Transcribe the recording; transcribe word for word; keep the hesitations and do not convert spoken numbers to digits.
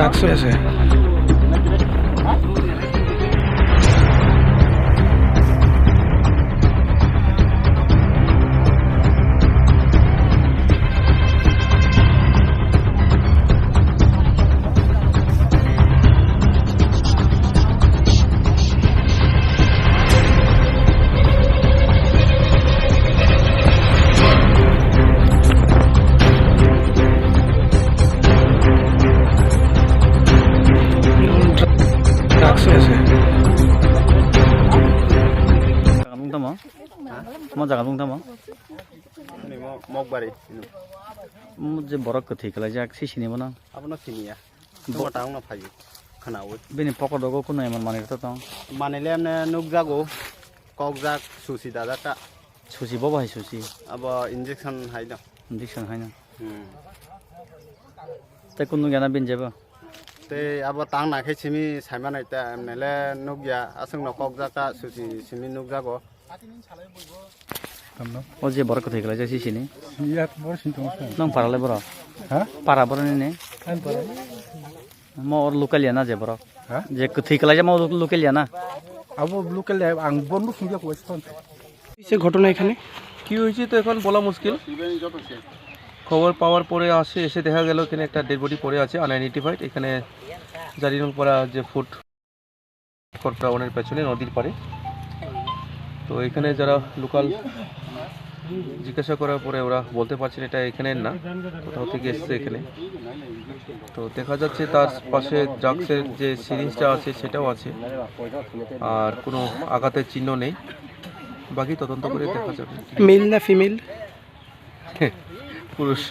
Drugs আছে। Drugs আছে। Tamo? Mo jaga bung tamo? Ani mo Mokbari. Mo je borok kwthwi kwlaijak, si sini bono? Abono siniya. Bo- Tuma taung no phayu. Khanawi. Bini pocket rogo kuno emon manwi rwtong? Manwi le emne nukjago. Kokjak, susi dajak ta. Susi bo bahai susi? Abo injection hai do. Injection hai no? Hmm. Tei kun nukya na bini jebo? Tei abo tang na khe simi saimanai ta, emne le nukya, aswk no kokjak ta, susi simi nukjago. O je borok kwthwi kwlaijak si sini? Siya, boro sini tongo sa. Nong para le boro? Ha? Para boro nini? Ang para. Mo or local ya na je borok? Ha? Je kwthwi kwlaijak mo local ya na? Abo local ya, ang bo nuk sungya ko West Front. কিসের ঘটনা এখানে? কি হয়েছে তো এখন বলা মুশকিল। খবর পাওয়ার পরে আসে, এসে দেখা গেল এখানে একটা ডেড বডি পড়ে আছে, আনআইডেন্টিফাইড। এখানে জারিরংপাড়া যে ফুড কোর্টটা ওনার পেছনে নদীর পাড়ে। তো এখানে যারা লোকাল জিজ্ঞাসা করার পরে ওরা বলতে পারছেন এটা এখানে না, কোথাও থেকে এসছে এখানে। তো দেখা যাচ্ছে তার পাশে ড্রাগসের যে সিরিঞ্জটা আছে সেটাও আছে, আর কোনো আঘাতের চিহ্ন নেই। বাকি তদন্ত করে দেখা যাবে। মেল না ফিমেল? পুরুষ।